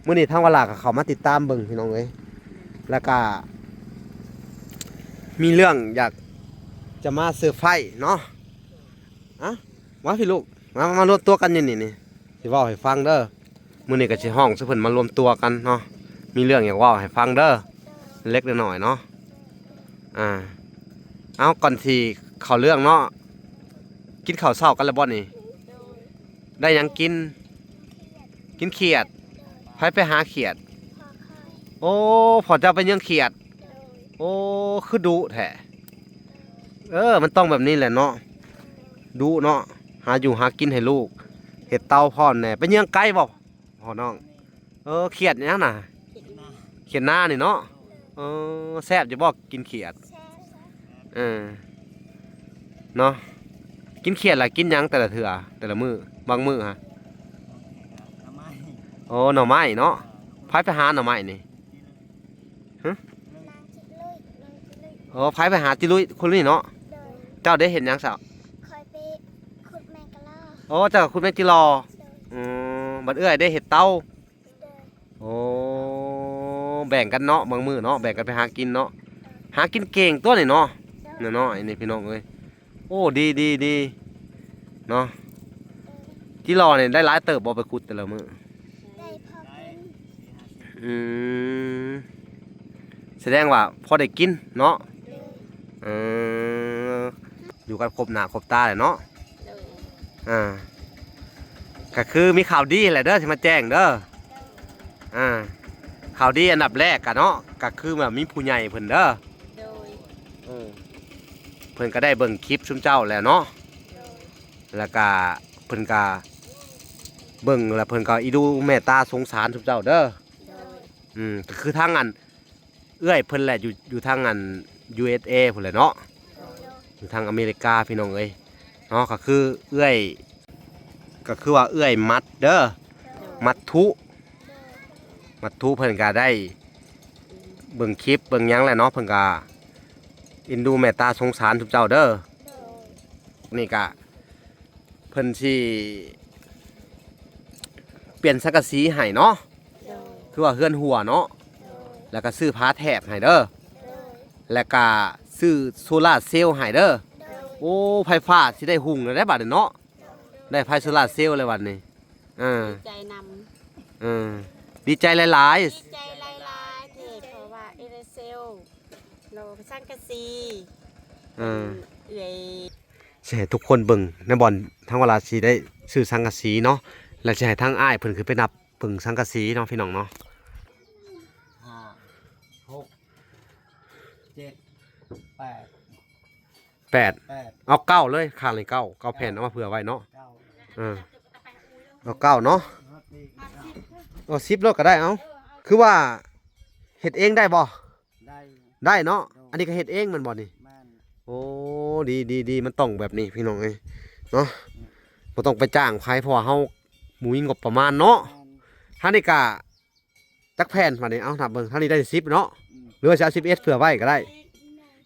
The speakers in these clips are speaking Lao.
ມື້ນີ້ທາງວາລາກໍເຂົ້າມາຕິດຕາມເບິ່ງພີ່ນ້ອງເອີຍ ແລ້ວກໍມີເລື່ອງຢາກຈະມາເຊີໄພຣສ໌ເນາະ. ອະ ມາພີ່ລູກ ມາ ມາລວມຕົວກັນຢູ່ນີ້ນີ້ ຊິເວົ້າໃຫ້ຟັງເດີ. ມື້ນີ້ກໍຊິຮ້ອງໃຫ້ເພິ່ນມາລວມຕົວກັນເນາະ ມີເລື່ອງຢາກເວົ້າໃຫ້ຟັງເດີ ເລັກໆນ້ອຍໆເນາະ. ອ່າ ເອົາ ກ່ອນທີ່ເຂົ້າເລື່ອງເນາະ ກິນເຂົ້າເຊົ້າກັນແລ້ວບໍ່ນີ້? ໄດ້ຫຍັງກິນ? ກິນຂຽດ. ໃຜໄປຫາຂຽດ? ໂອ້ ພໍ່ເຈົ້າໄປເຍືອງຂຽດ. ໂອ້ ຄືດຸແທ້. ເອີ ມັນຕ້ອງແບບນີ້ແຫຼະເນາະ ດຸເນາະ ຫາຢູ່ຫາກິນໃຫ້ລູກ ເຮັດເຕົາພ້ອມແດ່. ໄປເຍືອງໄກ່ບໍ່ພໍ່ນ້ອງ? ເອີ ຂຽດຫຍັງນະ? ຂຽດນານີ້ເນາະ. ເອີ ແຊບຢູ່ບໍ່ກິນຂຽດ? ເອີ ເນາະ ກິນຂຽດລະກິນຫຍັງແຕ່ລະເທື່ອ ແຕ່ລະມື້? ບາງມື້ຫະ ໂອ້ ໜໍ່ໄມ້ເນາະ. ໃຜໄປຫາໜໍ່ໄມ້ນີ້? ຮະ ໂອ້ ໃຜໄປຫາຈິລຸຍຄົນນີ້ເນາະ. ເຈົ້າໄດ້ເຮັດຫຍັງຊະ? ຂ້ອຍໄປຂຸດແມງກະລໍ. ໂອ້ ເຈົ້າຂຸດແມງຈິລໍ. ອືມ ບັດເອື້ອຍໄດ້ເຮັດເຕົາ. ໂອ້ ແບ່ງກັນເນາະ ບາງມື້ເນາະ ແບ່ງກັນໄປຫາກິນເນາະ. ຫາກິນເກັ່ງຕົວນີ້ເນາະ ນ້ອຍໆນີ້ພີ່ນ້ອງເອີຍ. ໂອ້ ດີໆໆ ເນາະ. ຈິລໍນີ້ໄດ້ຫຼາຍເຕີບບໍ່ ໄປຂຸດແຕ່ລະມື້? ໄດ້ພໍກິນ. ອືມ ສະແດງວ່າພໍໄດ້ກິນເນາະ. ເອີ ຢູ່ກັນຄົບໜ້າຄົບຕາແຫຼະເນາະ. ອ່າ ກໍຄືມີຂ່າວດີແຫຼະເດີ ຊິມາແຈ້ງເດີ. ອ່າ ຂ່າວດີອັນດັບແລກກະເນາະ ກໍຄືວ່າມີຜູ້ໃຫຍ່ເພິ່ນເດີ ໂດຍ ເອີ ເພິ່ນກໍໄດ້ເບິ່ງຄລິບຊຸມເຈົ້າແລ້ວເນາະ ໂດຍ ແລ້ວກະເພິ່ນກະເບິ່ງ ແລ້ວເພິ່ນກໍອີດູແມ່ຕາສົງສານຊຸມເຈົ້າເດີ ໂດຍ ອືມ ກໍຄືທາງອັນ ເອື້ອຍເພິ່ນແຫຼະ ຢູ່ ຢູ່ທາງອັນ ຢູເອສເອ ພຸ້ນແຫຼະເນາະ ໂດຍ ຢູ່ທາງອາເມລິກາພີ່ນ້ອງເອີຍເນາະ. ກໍຄືເອື້ອຍ ກໍຄືວ່າເອື້ອຍມັດເດີ ໂດຍ ມັດທຸ ໂດຍ ມັດທຸເພິ່ນກໍໄດ້ເບິ່ງຄລິບເບິ່ງຫຍັງແຫຼະເນາະ ເພິ່ນກໍເອັນດູແມ່ຕາສົງສານຊຸມເຈົ້າເດີ ໂດຍ ນີ້ກໍ ເພິ່ນຊິປ່ຽນສັງກະສີໃຫ້ເນາະ ໂດຍ ຄືວ່າເຮືອນຮົ່ວເນາະ ໂດຍ ແລ້ວກໍຊື້ຝາແຖບໃຫ້ເດີ ໂດຍ ແລ້ວກໍຊື້ໂຊລາເຊວໃຫ້ເດີ ໂດຍ ໂອ້ ໄຟຟ້າຊິໄດ້ຮຸ່ງແລ້ວເດ້ບາດນີ້ເນາະ ໂດຍ ໄດ້ໄຟໂຊລາເຊວແລ້ວບັດນີ້ ເອີ ດີໃຈນຳ ເອີ ດີໃຈຫຼາຍໆ ດີໃຈຫຼາຍໆເດ້ ເພາະວ່າເອເລເຊວ ໂລ ສັງກະສີ ເອີ ເອື້ອຍ ຊິໃຫ້ທຸກຄົນເບິ່ງໃນບ່ອນທາງວາລາຊິໄດ້ຊື້ສັງກະສີເນາະ ແລ້ວຊິໃຫ້ທາງອ້າຍເພິ່ນຂຶ້ນໄປນັບເບິ່ງສັງກະສີເນາະ ພີ່ນ້ອງເນາະ. ຫ້າ ຫົກ ເຈັດ ແປດ ແປດ ແປດ ເອົາເກົ້າເລີຍ ຂ້າງນີ້ເກົ້າ ເກົ້າແຜ່ນເອົາມາເຜື່ອໄວ້ເນາະ ເກົ້າ ເອີ ເອົາເກົ້າເນາະ ເອົາສິບໂລດກໍໄດ້ ເອົາ ຄືວ່າເຮັດເອງໄດ້ບໍ່? ໄດ້ ໄດ້ເນາະ ໂດຍ ອັນນີ້ກໍເຮັດເອງແມ່ນບໍ່ນີ້? ແມ່ນ ໂອ້ ດີໆໆ ມັນຕ້ອງແບບນີ້ພີ່ນ້ອງເອີຍເນາະ ອືມ ບໍ່ຕ້ອງໄປຈ້າງໃຜ ເພາະວ່າເຮົາບໍ່ມີງົບປະມານເນາະ ແມ່ນ ທາງນີ້ກະຈັກແຜ່ນບາດນີ້ ເອົານັບເບິ່ງ ທາງນີ້ໄດ້ສິບເນາະ ອືມ ຫຼືວ່າຊິເອົາສິບເອັດເຜື່ອໄວ້ກໍໄດ້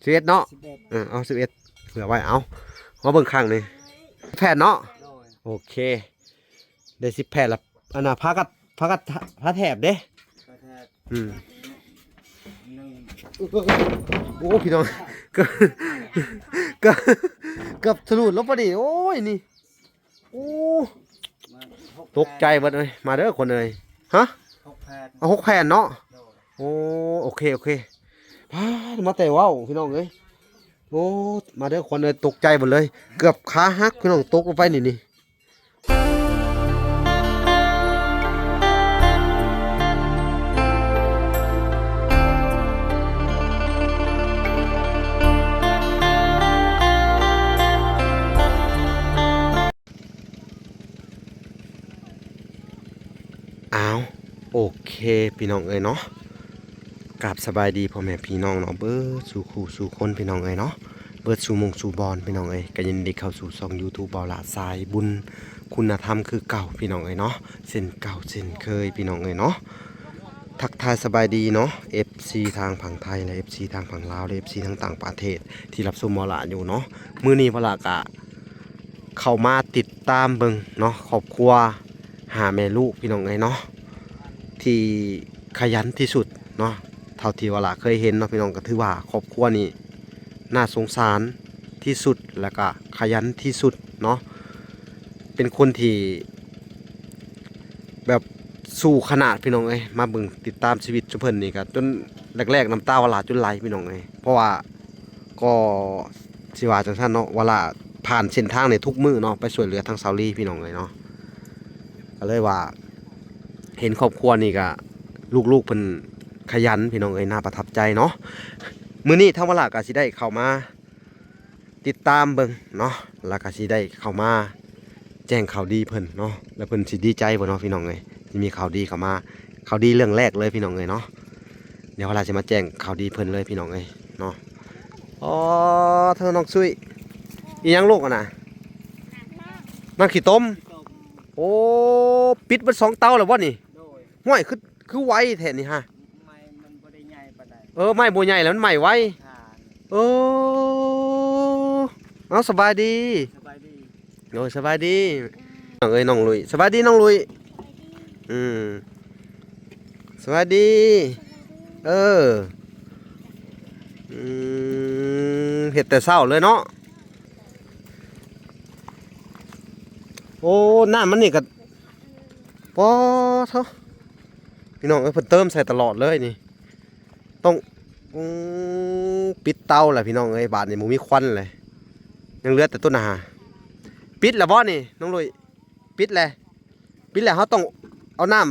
ສິບເອັດເນາະ ສິບເອັດ ເອີ ເອົາສິບເອັດເຜື່ອໄວ້ ເອົາ ມາເບິ່ງຂ້າງນີ້ ແຜ່ນເນາະ ໂດຍ ໂອເຄ ໄດ້ສິບແຜ່ນລະ ອັນນ່າ ພາກັນ ພາກັນ ພາແຖບເດ້ ພາແຖບ ອືມ ໜຶ່ງ ໂອ້ ພີ່ນ້ອງ ເກືອບ ເກືອບ ເກືອບທະລຸລົງພໍດີ ໂອ້ຍ ນີ້ ໂອ້ ຕົກໃຈເບິດເອີຍ ມາເດີຄົນເອີຍ ຮະ ຫົກແຜ່ນ ເອົາຫົກແຜ່ນເນາະ ໂດຍ ໂອ້ ໂອເຄ ໂອເຄ ປາດ ມາແຕ່ເວົ້າ ພີ່ນ້ອງເອີຍ ໂອ້ ມາເດີຄົນເອີຍ ຕົກໃຈເບິດເລີຍ ເກືອບຂາຫັກ ພີ່ນ້ອງ ຕົກລົງໄປນີ້ ນີ້. ອ້າວ ໂອເຄ ພີ່ນ້ອງເອີຍເນາະ ກາບສະບາຍດີພໍ່ແມ່ພີ່ນ້ອງເນາະ ເບິດສູ່ຄູ່ສູ່ຄົນ ພີ່ນ້ອງເອີຍເນາະ ເບິດສູ່ໝ່ອງສູ່ບ່ອນ ພີ່ນ້ອງເອີຍ ກໍຍິນດີເຂົ້າສູ່ຊ່ອງຢູທູບ ເບົາຫຼ້າສາຍບຸນ ຄຸນນະທຳຄືເກົ່າ ພີ່ນ້ອງເອີຍເນາະ ເຊັ່ນເກົ່າເຊັ່ນເຄີຍ ພີ່ນ້ອງເອີຍເນາະ ທັກທາຍສະບາຍດີເນາະ ເອັຟຊີ ທາງຝັ່ງໄທ ແລະ ເອັຟຊີ ທາງຝັ່ງລາວ ແລະ ເອັຟຊີ ທາງຕ່າງປະເທດ ທີ່ຮັບຊົມເບົາຫຼ້າຢູ່ເນາະ ມື້ນີ້ເບົາຫຼ້າກະ ເຂົ້າມາຕິດຕາມເບິ່ງເນາະ ຄອບຄົວຫ້າແມ່ລູກ ພີ່ນ້ອງເອີຍເນາະ ທີ່ຂະຫຍັນທີ່ສຸດເນາະ ເທົ່າທີ່ວ່າຫຼ້າເຄີຍເຫັນເນາະພີ່ນ້ອງ ກໍຖືວ່າຄອບຄົວນີ້ໜ້າສົງສານທີ່ສຸດ ແລ້ວກໍຂະຫຍັນທີ່ສຸດເນາະ ເປັນຄົນທີ່ແບບສູ້ຂະໜາດພີ່ນ້ອງເອີຍ. ມາເບິ່ງຕິດຕາມຊີວິດຊຸມເພິ່ນນີ້ກໍຈົນແລກໆ ນ້ຳຕາວ່າຫຼ້າຈົນໄຫຼພີ່ນ້ອງເອີຍ ເພາະວ່າ ກໍຊິວ່າຈັ່ງຊັ້ນເນາະ ວ່າລະຜ່ານເສັ້ນທາງນີ້ທຸກມື້ເນາະ ໄປຊ່ວຍເຫຼືອທາງສາວລີພີ່ນ້ອງເອີຍເນາະ ກໍເລີຍວ່າເຫັນຄອບຄົວນີ້ກະ ລູກໆເພິ່ນຂະຫຍັນພີ່ນ້ອງເອີຍ ໜ້າປະທັບໃຈເນາະ. ມື້ນີ້ທາງວາລະກະຊິໄດ້ເຂົ້າມາຕິດຕາມເບິ່ງເນາະ ແລ້ວກະຊິໄດ້ເຂົ້າມາ ແຈ້ງຂ່າວດີເພິ່ນເນາະ ແລ້ວເພິ່ນຊິດີໃຈບໍ່ເນາະພີ່ນ້ອງເອີຍ ຊິມີຂ່າວດີເຂົ້າມາ ຂ່າວດີເລື່ອງແລກເລີຍພີ່ນ້ອງເອີຍເນາະ. ດຽວເຮົາລະຊິມາແຈ້ງຂ່າວດີເພິ່ນເລີຍພີ່ນ້ອງເອີຍເນາະ. ອໍ ເທີນ້ອງຊຸຍ ອີຫຍັງລູກຫັ້ນນະ? ນ້ຳຂີ້ຕົມ. ໂອ້ ປິດເບິດສອງເຕົາແລ້ວບໍ່ນີ້? ໂດຍ. ຫ້ວຍ ຄື ຄືໄວແທ້ນີ້ຮະ. ໄມ້ມັນບໍ່ໄດ້ໃຫຍ່ປານໃດ. ເອີ ໄມ້ບໍ່ໃຫຍ່ແລ້ວມັນໄໝ້ໄວ. ເອີ ເອົາ ສະບາຍດີ. ສະບາຍດີ. ໂດຍ ສະບາຍດີ ນ້ອງເອີຍ ນ້ອງລຸຍ ສະບາຍດີນ້ອງລຸຍ. ອືມ ສະບາຍດີ. ເອີ ອືມ ເຮັດແຕ່ເຊົ້າເລີຍເນາະ. ໂອ້ ນ້ຳມັນນີ້ກໍ ປາໂທ້ ພີ່ນ້ອງເອີຍ ເພິ່ນເຕີມໃສ່ຕະຫຼອດເລີຍນີ້. ຕ້ອງ ອືມ ປິດເຕົາແຫຼະພີ່ນ້ອງເອີຍ ບາດນີ້ບໍ່ມີຄວັນເລີຍ ຍັງເຫຼືອແຕ່ຕົ້ນນາ. ປິດແລ້ວບໍ່ນີ້ນ້ອງລຸຍ? ປິດແລ້ວ ປິດແລ້ວ ເຮົາຕ້ອງເອົານ້ຳ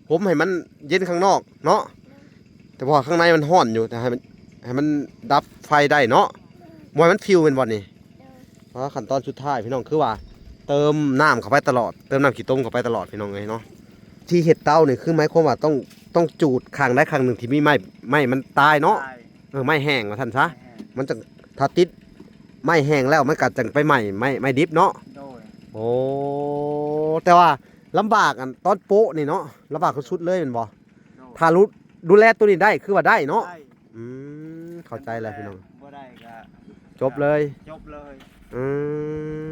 ຫົມໃຫ້ມັນເຢັນຂ້າງນອກເນາະ ແຕ່ເພາະວ່າຂ້າງໃນມັນຮ້ອນຢູ່ ແຕ່ໃຫ້ມັນ ໃຫ້ມັນດັບໄຟໄດ້ເນາະ ບໍ່ໃຫ້ມັນຟິວແມ່ນບໍ່ນີ້? ໂດຍ. ອໍ ຂັ້ນຕອນສຸດທ້າຍພີ່ນ້ອງ ຄືວ່າເຕີມນ້ຳເຂົ້າໄປຕະຫຼອດ ເຕີມນ້ຳຂີ້ຕົມເຂົ້າໄປຕະຫຼອດພີ່ນ້ອງເອີຍເນາະ. ທີ່ເຮັດເຕົານີ້ຄືໝາຍຄວາມວ່າຕ້ອງ ຕ້ອງຈູດຂ້າງໃດຂ້າງໜຶ່ງທີ່ມີໄມ້ ໄມ້ມັນຕາຍເນາະ. ຕາຍ. ເອີ ໄມ້ແຫ້ງວ່າຊັ້ນຊະ. ໄມ້ແຫ້ງ. ມັນຈັ່ງ ຖ້າຕິດໄມ້ແຫ້ງແລ້ວມັນກໍຈັ່ງໄປໄໝ້ໄມ້ ໄມ້ດິບເນາະ. ໂດຍ. ໂອ້ ແຕ່ວ່າລຳບາກອັນຕອນໂປະນີ້ເນາະ ລຳບາກສຸດໆເລີຍແມ່ນບໍ່? ໂດຍ. ຖ້າ ດູ ດູແລໂຕນີ້ໄດ້ ຄືວ່າໄດ້ເນາະ. ໄດ້. ອືມ ເຂົ້າໃຈແລ້ວພີ່ນ້ອງ ບໍ່ໄດ້ກໍ ຈົບເລີຍ. ຈົບເລີຍ. ອື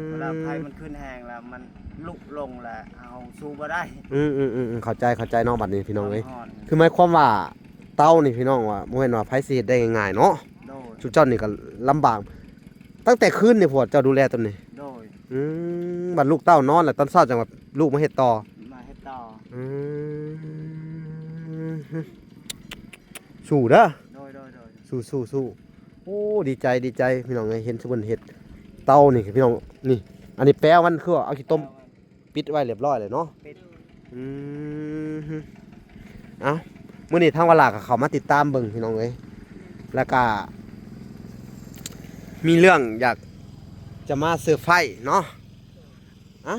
ມ ເວລາໄຟມັນຂຶ້ນແຮງແລ້ວ ມັນລຸກລົງແລ້ວ ເຮົາສູ້ບໍ່ໄດ້. ອືມໆໆ ເຂົ້າໃຈ ເຂົ້າໃຈເນາະ ບັດນີ້ພີ່ນ້ອງເອີຍ. ຄືໝາຍຄວາມວ່າເຕົານີ້ພີ່ນ້ອງ ວ່າບໍ່ແມ່ນວ່າໃຜຊິເຮັດໄດ້ງ່າຍໆເນາະ. ໂດຍ. ຊຸມເຈົ້ານີ້ກໍລຳບາກ ຕັ້ງແຕ່ຄືນນີ້ພຸ້ນເຈົ້າດູແລຕົວນີ້? ໂດຍ. ອືມ ບັດລູກເຕົ້ານອນແລ້ວ ຕອນເຊົ້າຈັ່ງວ່າລູກມາເຮັດຕໍ່. ມາເຮັດຕໍ່. ອືມ ສູ້ເດີ. ໂດຍໆໆ. ໂອ້ ດີໃຈ ດີໃຈພີ່ນ້ອງເອີຍ ເຫັນຊຸມເພິ່ນເຮັດເຕົານີ້ພີ່ນ້ອງ. ນີ້ ອັນນີ້ແປວມັນ ຄືວ່າເອົາຂີ້ຕົມປິດໄວ້ຮຽບຮ້ອຍແລ້ວເນາະ. ປິດ. ອືມ ເອົ້າ ມື້ນີ້ທາງວາລາກໍເຂົ້າມາຕິດຕາມເບິ່ງພີ່ນ້ອງເອີຍ ແລ້ວກໍມີເລື່ອງຢາກຈະມາເຊີໄພຣເນາະ. ເອົ້າ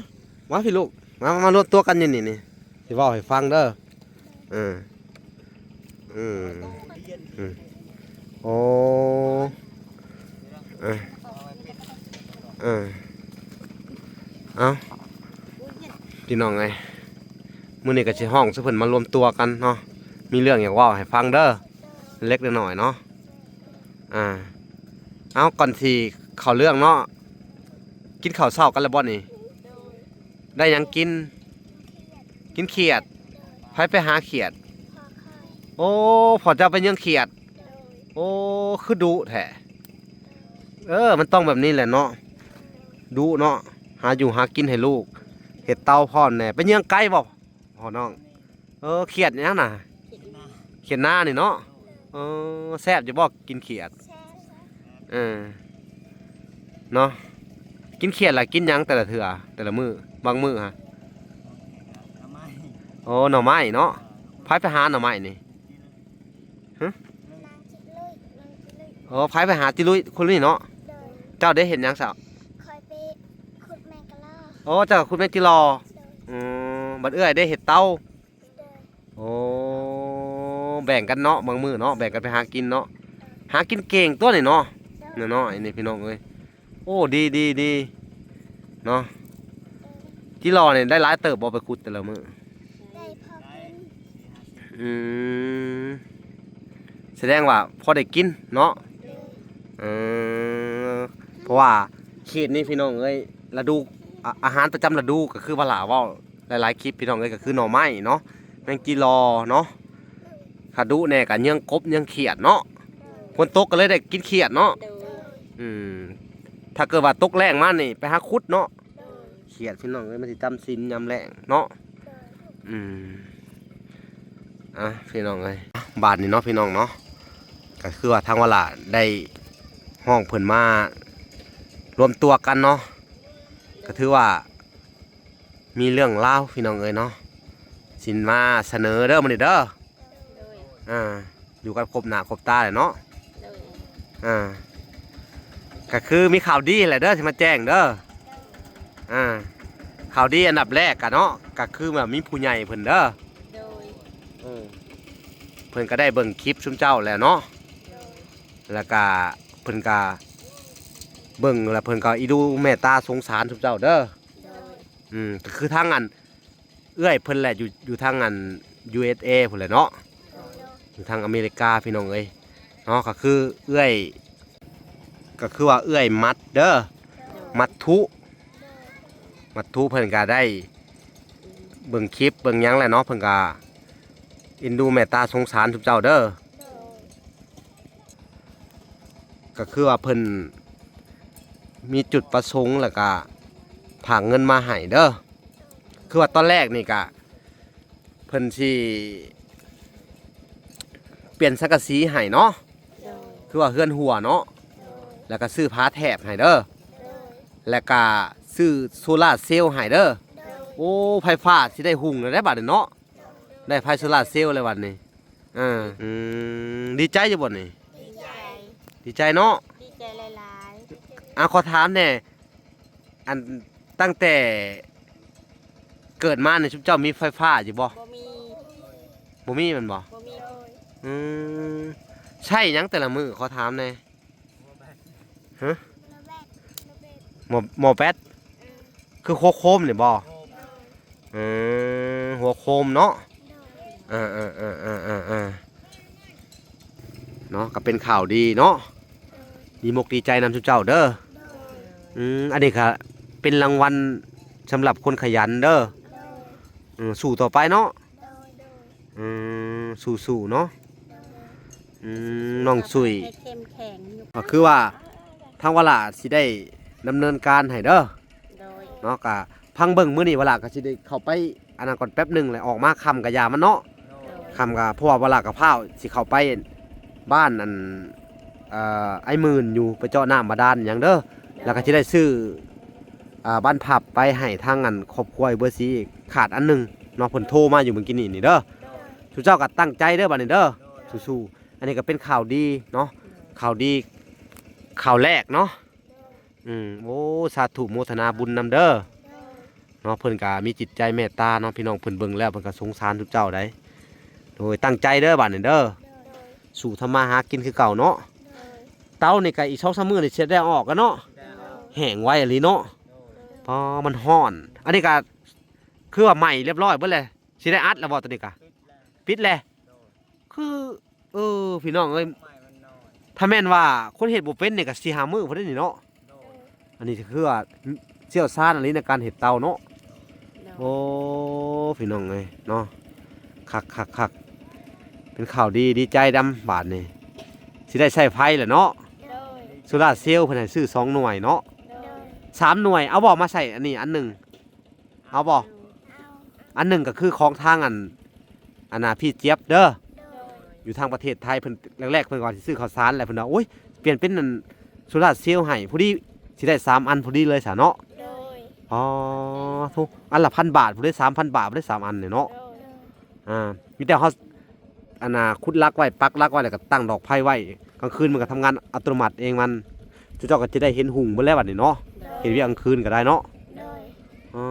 ມາພີ່ລູກ ມາ ມາລວມຕົວກັນຢູ່ນີ້ນີ້ ຊິເວົ້າໃຫ້ຟັງເດີ. ເອີ ອືມ ອືມ ໂອ້ ເອີ ເອີ ເອົ້າ ພີ່ນ້ອງເອີຍ ມື້ນີ້ກໍຊິຮ້ອງສູ່ເພິ່ນມາລວມຕົວກັນເນາະ ມີເລື່ອງຢາກເວົ້າໃຫ້ຟັງເດີ ເລັກໆນ້ອຍໆເນາະ. ອ່າ ເອົ້າ ກ່ອນຊິເຂົ້າເລື່ອງເນາະ ກິນເຂົ້າເຊົ້າກັນແລ້ວບໍ່ນີ້? ໄດ້ຫຍັງກິນ? ກິນຂຽດ. ໃຜໄປຫາຂຽດ? ໂອ້ ພໍ່ເຈົ້າໄປເຢີ້ງຂຽດ. ໂອ້ ຄືດຸແທ້. ເອີ ມັນຕ້ອງແບບນີ້ແຫຼະເນາະ ດຸເນາະ ຫາຢູ່ຫາກິນໃຫ້ລູກ ເຮັດເຕົາພ້ອມແດ່. ໄປເຢີ້ງໄກ່ບໍ່ ພໍ່ນ້ອງ? ເອີ ຂຽດຫຍັງນະ? ຂຽດນານີ້ເນາະ. ເອີ ແຊບຢູ່ບໍ່ກິນຂຽດ? ເອີ ເນາະ ກິນຂຽດລະກິນຫຍັງແຕ່ລະເທື່ອ ແຕ່ລະມື້? ບາງມື້ຫະ ໂອ້ ໜໍ່ໄມ້ເນາະ. ໃຜໄປຫາໜໍ່ໄມ້ນີ້? ຫຶ ໂອ້ ໃຜໄປຫາຈິລຸຍຄົນນີ້ເນາະ? ເຈົ້າໄດ້ເຮັດຫຍັງຊະ? ຂ້ອຍໄປຂຸດແມງກະລໍ. ໂອ້ ເຈົ້າຂຸດແມງຈິລໍ. ອືມ ບັດເອື້ອຍໄດ້ເຮັດເຕົາ. ໂອ້ ແບ່ງກັນເນາະ ບາງມື້ເນາະ ແບ່ງກັນໄປຫາກິນເນາະ. ຫາກິນເກັ່ງຕົວນີ້ເນາະ ນ້ອຍໆນີ້ພີ່ນ້ອງເອີຍ. ໂອ້ ດີໆໆເນາະ. ຈິລໍນີ້ໄດ້ຫຼາຍເຕີບບໍ່ ໄປຂຸດແຕ່ລະມື້? ໄດ້ພໍກິນ. ອືມ ສະແດງວ່າພໍໄດ້ກິນເນາະ. ເອີ ເພາະວ່າເຂດນີ້ພີ່ນ້ອງເອີຍ ລະດູ ອາ ອາຫານປະຈຳລະດູ ກໍຄືວ່າຫຼ້າເວົ້າ ຫຼາຍໆຄລິບພີ່ນ້ອງເອີຍ ກໍຄືໜໍ່ໄມ້ເນາະ. ແມງຈີລໍເນາະ ຖ້າດຸແດ່ກໍເຍືອງກົບເຍືອງຂຽດເນາະ ໂດຍ ຝົນຕົກກໍເລີຍໄດ້ກິນຂຽດເນາະ ໂດຍ ອືມ ຖ້າເກີດວ່າຕົກແລ້ງມານີ້ໄປຫາຂຸດເນາະ ໂດຍ ຂຽດພີ່ນ້ອງເອີຍ ມັນຊິຈຳສິນຍາມແລ້ງເນາະ ໂດຍ ອືມ ອ່ະ ພີ່ນ້ອງເອີຍ ບາດນີ້ເນາະ ພີ່ນ້ອງເນາະ ກໍຄືວ່າທາງວາລາໄດ້ຮ້ອງເພິ່ນມາລວມຕົວກັນເນາະ ກໍຖືວ່າມີເລື່ອງລາວ ພີ່ນ້ອງເອີຍເນາະ ຊິມາສະເໜີເດີມື້ນີ້ເດີ ໂດຍ ອ່າ ຢູ່ກັນຄົບໜ້າຄົບຕາແຫຼະເນາະ ໂດຍ ອ່າ ກໍຄືມີຂ່າວດີແຫຼະເດີ ຊິມາແຈ້ງເດີ ອ່າ ຂ່າວດີອັນດັບແລກກະເນາະ ກໍຄືວ່າມີຜູ້ໃຫຍ່ເພິ່ນເດີ ໂດຍ ເອີ ເພິ່ນກໍໄດ້ເບິ່ງຄລິບຊຸມເຈົ້າແລ້ວເນາະ ໂດຍ ແລ້ວກະເພິ່ນກະເບິ່ງ ແລ້ວເພິ່ນກໍອີດູແມ່ຕາສົງສານຊຸມເຈົ້າເດີ ໂດຍ ອືມ ກໍຄືທາງອັນ ເອື້ອຍເພິ່ນແຫຼະ ຢູ່ ຢູ່ທາງອັນ ຢູເອສເອ ພຸ້ນແຫຼະເນາະ ຢູ່ທາງອາເມລິກາ ພີ່ນ້ອງເອີຍເນາະ ກໍຄືເອື້ອຍ ກໍຄືວ່າເອື້ອຍມັດເດີ ມັດທຸ ມັດທຸເພິ່ນກໍໄດ້ເບິ່ງຄລິບເບິ່ງຫຍັງແຫຼະເນາະ ເພິ່ນກໍເອັນດູແມ່ຕາສົງສານຊຸມເຈົ້າເດີ ກໍຄືວ່າເພິ່ນມີຈຸດປະສົງ ແລ້ວກະຝາກເງິນມາໃຫ້ເດີ ຄືວ່າຕອນແລກນີ້ກະເພິ່ນຊິປ່ຽນສັງກະສີໃຫ້ເນາະ ໂດຍ ຄືວ່າເຮືອນຮົ່ວເນາະ ໂດຍ ແລ້ວກະຊື້ຝາແຖບໃຫ້ເດີ ໂດຍ ແລ້ວກະຊື້ໂຊລາເຊວໃຫ້ເດີ ໂດຍ ໂອ້ ໄຟຟ້າຊິໄດ້ຮຸ່ງແລ້ວເດ້ບາດນີ້ເນາະ ໂດຍ ໄດ້ໄຟໂຊລາເຊວແລ້ວບັດນີ້ ເອີ ອືມ ດີໃຈຢູ່ບໍ່ນີ້? ດີໃຈ ດີໃຈເນາະ ດີໃຈຫຼາຍໆ ອ່າ ຂໍຖາມແດ່ ອັນ ຕັ້ງແຕ່ເກີດມານີ້ ຊຸມເຈົ້າມີໄຟຟ້າຢູ່ບໍ່? ບໍ່ມີ ບໍ່ມີແມ່ນບໍ່? ບໍ່ມີ ອືມ ໃຊ້ຫຍັງແຕ່ລະມື້ ຂໍຖາມແດ່? ຮະ? ໝໍ້ ໝໍ້ແປດ ຄືຫົວໂຄມນີ້ບໍ່? ເອີ ຫົວໂຄມເນາະ ເອີໆໆໆໆ ເນາະ ກໍເປັນຂ່າວດີເນາະ ດີມົກດີໃຈນຳຊຸມເຈົ້າເດີ ອືມ ອັນນີ້ກໍເປັນລາງວັນສຳລັບຄົນຂະຫຍັນເດີ ເອີ ສູ້ຕໍ່ໄປເນາະ ອືມ ສູ້ໆເນາະ ອືມ ນ້ອງສຸຍ ໃຫ້ເຂັ້ມແຂງຢູ່ ກໍຄືວ່າທາງວາລາຊິໄດ້ດຳເນີນການໃຫ້ເດີ ໂດຍ ເນາະ ກະພັງເບິ່ງ ມື້ນີ້ວາລາກໍຊິໄດ້ເຂົ້າໄປອັນນັ້ນກ່ອນແປັບໜຶ່ງ ແລ້ວອອກມາຄ່ຳກະຢ່າມັນເນາະ ໂດຍ ຄ່ຳກະ ເພາະວ່າວາລາກໍພ້າວຊິເຂົ້າໄປບ້ານອັນ ເອີ ອ້າຍໝື່ນຢູ່ ໄປເຈາະນ້ຳບາດານຫຍັງເດີ ໂດຍ ແລ້ວກໍຊິໄດ້ຊື້ ອ່າ ບານພັບໄປໃຫ້ທາງອັນຄອບຄົວເບີສີ ຂາດອັນໜຶ່ງເນາະ ເພິ່ນໂທມາຢູ່ມື້ກີ້ນີ້ນີ້ເດີ ໂດຍ ຊຸມເຈົ້າກໍຕັ້ງໃຈເດີບາດນີ້ເດີ ໂດຍ ສູ້ໆ ອັນນີ້ກໍເປັນຂ່າວດີເນາະ ໂດຍ ຂ່າວດີ ຂ່າວແລກເນາະ ອືມ ໂອ້ ສາທຸໂມທະນາບຸນນຳເດີ ໂດຍ ເນາະ ເພິ່ນກໍມີຈິດໃຈເມດຕາເນາະ ພີ່ນ້ອງເພິ່ນເບິ່ງແລ້ວເພິ່ນກໍສົງສານຊຸມເຈົ້າໃດ ໂດຍ ຕັ້ງໃຈເດີບາດນີ້ເດີ ໂດຍ ສູ້ທຳມາຫາກິນຄືເກົ່າເນາະ ໂດຍ ເຕົານີ້ກໍອີກສອງສາມມື້ນີ້ຊິໄດ້ເອົາອອກແລ້ວເນາະ ໂດຍ ແຫ້ງໄວອີ່ຫຼີເນາະ ໂດຍ ອໍ ມັນຮ້ອນ ອັນນີ້ກໍຄືວ່າໄໝ້ລຽບຮ້ອຍເບິດແລ້ວ ຊິໄດ້ອັດແລ້ວບໍ່ໂຕນີ້ກະ? ປິດແລ້ວ ໂດຍ ຄື ເອີ ພີ່ນ້ອງເອີຍ ໄມ້ມັນນ້ອຍ ຖ້າແມ່ນວ່າຄົນເຮັດບໍ່ເປັນນີ້ກໍສີ່ຫ້າມື້ພຸ້ນເດ້ນີ້ເນາະ ໂດຍ ອັນນີ້ຄືວ່າຊ່ຽວຊານອີ່ຫຼີໃນການເຮັດເຕົາເນາະ ໂດຍ ໂອ້ ພີ່ນ້ອງເອີຍເນາະ ຄັກໆໆ ເປັນຂ່າວດີ ດີໃຈນຳບາດນີ້ ຊິໄດ້ໃຊ້ໄຟແລ້ວເນາະ ໂດຍ ໂຊລາເຊວເພິ່ນໃຫ້ຊື້ສອງໜ່ວຍເນາະ ໂດຍ ສາມໜ່ວຍ ເອົາບໍ່ມາໃຊ້ອັນນີ້ອັນໜຶ່ງ ເອົາບໍ່? ອັນໜຶ່ງກໍຄືຂອງທາງອັນ ອັນນ່າ ພີ່ຈຽບເດີ ໂດຍ ຢູ່ທາງປະເທດໄທ ເພິ່ນ ແລກໆ ເພິ່ນວ່າຊິຊື້ເຂົ້າສານ ແລ້ວເພິ່ນວ່າ ໂອ້ຍ ປ່ຽນເປັນອັນໂຊລາເຊວໃຫ້ ພໍດີຊິໄດ້ສາມອັນພໍດີເລີຍຊະເນາະ ໂດຍ ອໍ ໂທ້ ອັນລະພັນບາດພຸ້ນເດ້ ສາມພັນບາດພຸ້ນເດ້ ສາມອັນນີ້ເນາະ ໂດຍ ອ່າ ມີແຕ່ເຮົາ ອັນນ່າ ຂຸດຫຼັກໄວ້ ປັກຫຼັກໄວ້ ແລ້ວກໍຕັ້ງດອກໄຟໄວ້ ກາງຄືນມັນກໍທຳງານອັດຕະໂນມັດເອງມັນ ເຈົ້າກໍຈະໄດ້ເຫັນຮຸ່ງເບິດແລ້ວບັດນີ້ເນາະ ໂດຍ ເຮັດວຽກກາງຄືນກໍໄດ້ເນາະ ໂດຍ ອໍ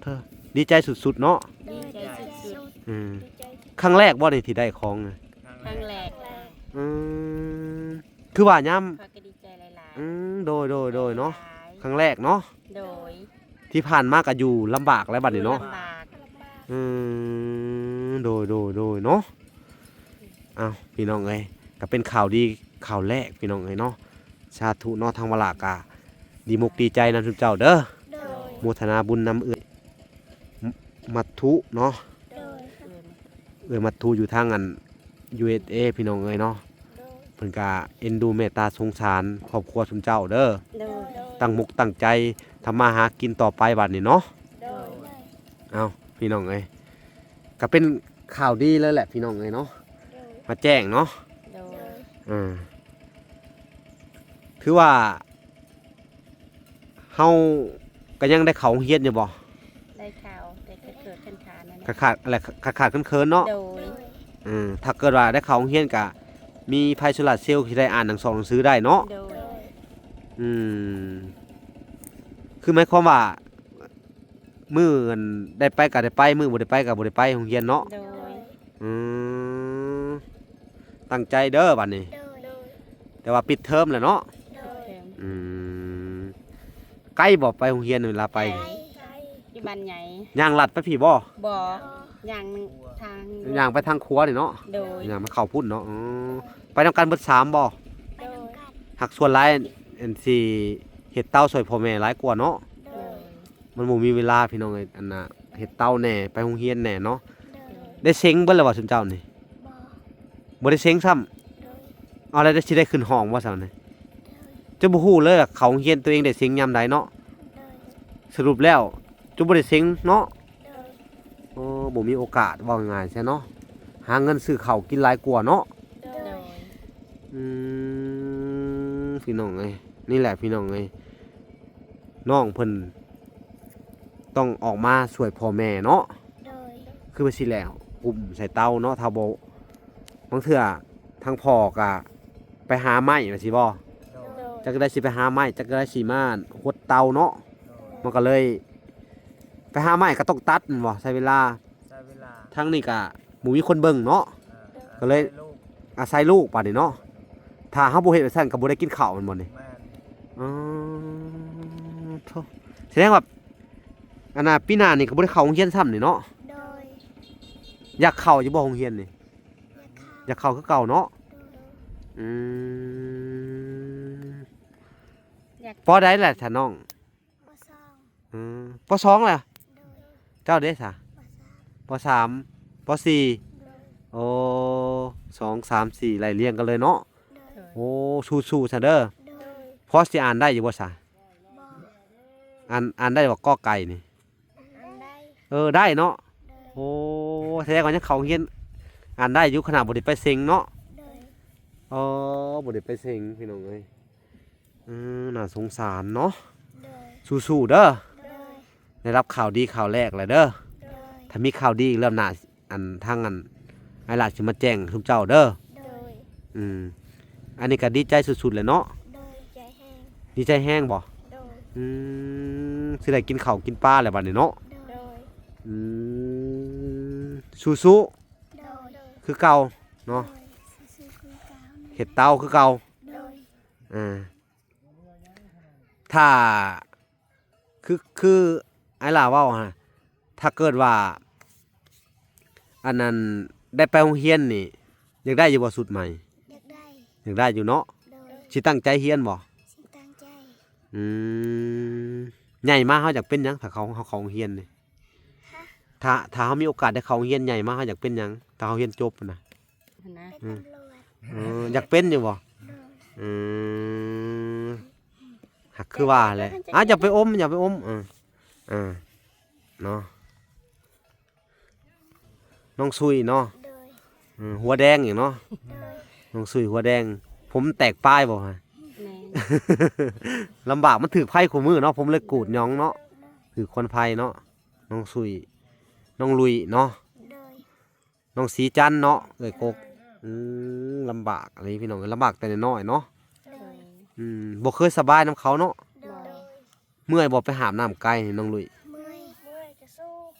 ເທີ ດີໃຈສຸດໆເນາະ ດີໃຈສຸດໆ ອືມ ຄັ້ງແລກບໍ່ນີ້ທີ່ໄດ້ຂອງ? ຄັ້ງແລກ ອືມ ຄືວ່າຍາມ ຂ້ອຍກໍດີໃຈຫຼາຍໆ ອືມ ໂດຍໆໆເນາະ ຫຼາຍໆ ຄັ້ງແລກເນາະ ໂດຍ ທີ່ຜ່ານມາກໍຢູ່ລຳບາກແລ້ວບັດນີ້ເນາະ ຢູ່ລຳບາກ ອືມ ໂດຍໆໆເນາະ ເອົ້າ ພີ່ນ້ອງເອີຍ ກໍເປັນຂ່າວດີຂ່າວແລກ ພີ່ນ້ອງເອີຍເນາະ ສາທຸເນາະ ທາງວາລາກະດີມົກດີໃຈນຳຊຸມເຈົ້າເດີ ໂດຍ ໂມທະນາບຸນນຳເອື້ອຍ ມ- ມັດຖຸເນາະ ໂດຍ ເອື້ອຍມັດທູຢູ່ທາງອັນ ຢູເອສເອ ພີ່ນ້ອງເອີຍເນາະ. ໂດຍ ເພິ່ນກະເອັນດູເມດຕາສົງສານຄອບຄົວຊຸມເຈົ້າເດີ. ໂດຍ ຕັ້ງມຸກຕັ້ງໃຈທຳມາຫາກິນຕໍ່ໄປບາດນີ້ເນາະ. ໂດຍ ເອົ້າ ພີ່ນ້ອງເອີຍ ກະເປັນຂ່າວດີເລີຍແຫຼະ ພີ່ນ້ອງເອີຍເນາະ. ໂດຍ ມາແຈ້ງເນາະ. ໂດຍ ເອີ ຖືວ່າ ເຮົາກະຍັງໄດ້ເຂົ້າໂຮງຮຽນຢູ່ບໍ່? ໄດ້ເຂົ້າ ແຕ່ຂາດໆ ເຂີນໆ ນັ້ນແຫຼະ ຂາດໆ ແລະ ຂາດໆ ເຂີນໆ ເນາະ. ໂດຍ ເອີ ຖ້າເກີດວ່າໄດ້ເຂົ້າໂຮງຮຽນກະມີໄຟໂຊລາເຊວ ຊິໄດ້ອ່ານໜັງ ສອງໜັງສືໄດ້ເນາະ. ໂດຍ ອືມ ຄືໝາຍຄວາມວ່າ ມື້ອັນໄດ້ໄປກະໄດ້ໄປ ມື້ບໍ່ໄດ້ໄປກະບໍ່ໄດ້ໄປໂຮງຮຽນເນາະ. ໂດຍ ອືມ ຕັ້ງໃຈເດີບາດນີ້. ໂດຍ ແຕ່ວ່າປິດເທີມແລ້ວເນາະ. ໂດຍ ອືມ ໄກບໍ່ໄປໂຮງຮຽນເວລາໄປ? ໄກ ຢູ່ບ້ານໃຫຍ່. ຍ່າງລັດໄປພີ້ບໍ່? ບໍ່ ຍ່າງທາງ ຍ່າງໄປທາງຂົວນີ້ເນາະ. ໂດຍ ຍ່າງມາເຂົ້າພຸ້ນເນາະ. ອໍ ໄປນຳກັນເບິດສາມບໍ່? ໄປນຳກັນ. ຫາກສ່ວນຫຼາຍອັນຊິເຮັດເຕົາຊ່ອຍພໍ່ແມ່ຫຼາຍກວ່າເນາະ. ໂດຍ ມັນບໍ່ມີເວລາພີ່ນ້ອງເອີຍ ອັນນ່າ ເຮັດເຕົາແດ່ ໄປໂຮງຮຽນແດ່ເນາະ. ໂດຍ ໄດ້ເສັງເບິດແລ້ວບໍ່ຊຸມເຈົ້ານີ້? ບໍ່ ບໍ່ໄດ້ເສັງຊ້ຳ. ໂດຍ ເອົາແລ້ວຊິໄດ້ຂຶ້ນຫ້ອງບໍ່ຊັ້ນນີ້? ໂດຍ ເຈົ້າບໍ່ຮູ້ເລີຍວ່າເຂົ້າໂຮງຮຽນຕົວເອງໄດ້ເສັງຍາມໃດເນາະ. ໂດຍ ສະຫຼຸບແລ້ວເຈົ້າບໍ່ໄດ້ເສັງເນາະ. ໂດຍ ໂອ້ ບໍ່ມີໂອກາດ ເວົ້າງ່າຍໆ ຊະເນາະ ຫາເງິນຊື້ເຂົ້າກິນຫຼາຍກວ່າເນາະ. ໂດຍ ອືມ ພີ່ນ້ອງເອີຍ ນີ້ແຫຼະພີ່ນ້ອງເອີຍ ນ້ອງເພິ່ນຕ້ອງອອກມາຊ່ວຍພໍ່ແມ່ເນາະ. ໂດຍ ຄືວ່າຊິແລ້ວ ກຸ້ມໃສ່ເຕົາເນາະ ຖ້າບໍ່ ບາງເທື່ອທາງພໍ່ກະໄປຫາໄມ້ວ່າຊີ້ບໍ່? ໂດຍ ຈັກໃດຊິໄປຫາໄມ້ ຈັກໃດຊິມາຫົດເຕົາເນາະ. ໂດຍ ມັນກະເລີຍ ໄປຫາໄມ້ກະຕ້ອງຕັດແມ່ນບໍ່? ໃຊ້ເວລາ ໃຊ້ເວລາ ທາງນີ້ກະບໍ່ມີຄົນເບິ່ງເນາະ. ເອີ ກະເລີຍ ອາໄສລູກ ອາໄສລູກບາດນີ້ເນາະ. ຖ້າເຮົາບໍ່ເຮັດແບບຊັ້ນກະບໍ່ໄດ້ກິນເຂົ້າແມ່ນບໍ່ນີ້? ແມ່ນ ອໍ ໂທ້ ສະແດງວ່າ ອັນນ່າ ປີໜ້ານີ້ກະບໍ່ໄດ້ເຂົ້າໂຮງຮຽນຊ້ຳນີ້ເນາະ. ໂດຍ ຢາກເຂົ້າຢູ່ບໍ່ໂຮງຮຽນນີ້? ຢາກເຂົ້າ ຢາກເຂົ້າຄືເກົ່າເນາະ. ໂດຍ ອືມ ຢາກ ປໍໃດແຫຼະ ຖ້ານ້ອງ? ປໍສອງ ອືມ ປໍສອງແຫຼະ. ໂດຍ ເຈົ້າເດຊະ? ປໍສາມ ປໍສາມ ປໍສີ່. ໂດຍ ໂອ້ ສອງ ສາມ ສີ່ ໄລ່ລຽງກັນເລີຍເນາະ. ໂດຍ ໂອ້ ສູ້ໆ ຊະເດີ. ໂດຍ ພໍຊິອ່ານໄດ້ຢູ່ບໍ່ຊະ? ບໍ່ ອ່ານ ອ່ານໄດ້ບໍ່ ກໍໄກ່ນີ້? ອ່ານໄດ້ ເອີ ໄດ້ເນາະ. ໂດຍ ໂອ້ ສະແດງວ່າຍັງເຂົ້າໂຮງຮຽນ ອ່ານໄດ້ຢູ່ ຂະໜາດບໍ່ໄດ້ໄປເສັງເນາະ. ໂດຍ ອໍ ບໍ່ໄດ້ໄປເສັງ ພີ່ນ້ອງເອີຍ. ເອີ ໜ້າສົງສານເນາະ. ໂດຍ ສູ້ໆ ເດີ. ໂດຍ ໄດ້ຮັບຂ່າວດີຂ່າວແລກແລ້ວເດີ. ໂດຍ ຖ້າມີຂ່າວດີອີກລອບໜ້າ ອັນ ທາງອັນ ອ້າຍຫຼ້າຊິມາແຈ້ງຊຸມເຈົ້າເດີ. ໂດຍ ອືມ ອັນນີ້ກະດີໃຈສຸດໆ ແຫຼະເນາະ. ໂດຍ ດີໃຈແຮງ ດີໃຈແຮງບໍ່? ໂດຍ ອືມ ຊິໄດ້ກິນເຂົ້າກິນປາແລ້ວບາດນີ້ເນາະ. ໂດຍ ອືມ ສູ້ໆ ໂດຍ ຄືເກົ່າເນາະ. ໂດຍ ສູ້ໆ ຄືເກົ່າ ເຮັດເຕົາຄືເກົ່າ. ໂດຍ ອາ ຖ້າ ຄື ຄືອ້າຍຫຼ້າເວົ້າຫັ້ນ ຖ້າເກີດວ່າ ອັນນັ້ນ ໄດ້ໄປໂຮງຮຽນນີ້ ຢາກໄດ້ຢູ່ບໍ່ຊຸດໃໝ່? ຢາກໄດ້ ຢາກໄດ້ຢູ່ເນາະ. ໂດຍ ຊິຕັ້ງໃຈຮຽນບໍ່? ຊິຕັ້ງໃຈ. ອືມ ໃຫຍ່ມາເຮົາຢາກເປັນຫຍັງ ຖ້າເຮົາ ເຮົາເຂົ້າໂຮງຮຽນນີ້? ຮະ? ຖ້າ ຖ້າເຮົາມີໂອກາດໄດ້ເຂົ້າໂຮງຮຽນໃຫຍ່ມາ ເຮົາຢາກເປັນຫຍັງ ຖ້າເຮົາຮຽນຈົບຫັ້ນນະ? ເປັນຕຳຫຼວດ. ເອີ ຢາກເປັນຢູ່ບໍ່? ອືມ ຫາກຄືວ່າແຫຼະ. ອາ ຢ່າໄປອົມ ຢ່າໄປອົມ. ເອີ ເອີ ເນາະ ນ້ອງຊຸຍເນາະ. ໂດຍ ເອີ ຫົວແດງອີກເນາະ. ໂດຍ ນ້ອງຊຸຍຫົວແດງ ຜົມແຕກປາຍບໍ່? ແມ່ນ ລຳບາກ ມັນຖືກໄຟຄູ່ມື້ເນາະ ຜົມເລີຍກູດຫຍອງເນາະ. ຖືກຄວັນໄຟເນາະ. ນ້ອງຊຸຍ ນ້ອງລຸຍເນາະ. ໂດຍ ນ້ອງສີຈັນເນາະ ເອື້ອຍກົກ. ອືມ ລຳບາກອີ່ຫຼີພີ່ນ້ອງເອີຍ ລຳບາກແຕ່ນ້ອຍໆ ເນາະ. ໂດຍ ອືມ ບໍ່ເຄີຍສະບາຍນຳເຂົາເນາະ. ໂດຍ ເມື່ອຍບໍ່ໄປຫາບນ້ຳໄກ່ນີ້ ນ້ອງລຸຍ? ເມື່ອຍ ເມື່ອຍກະສູ້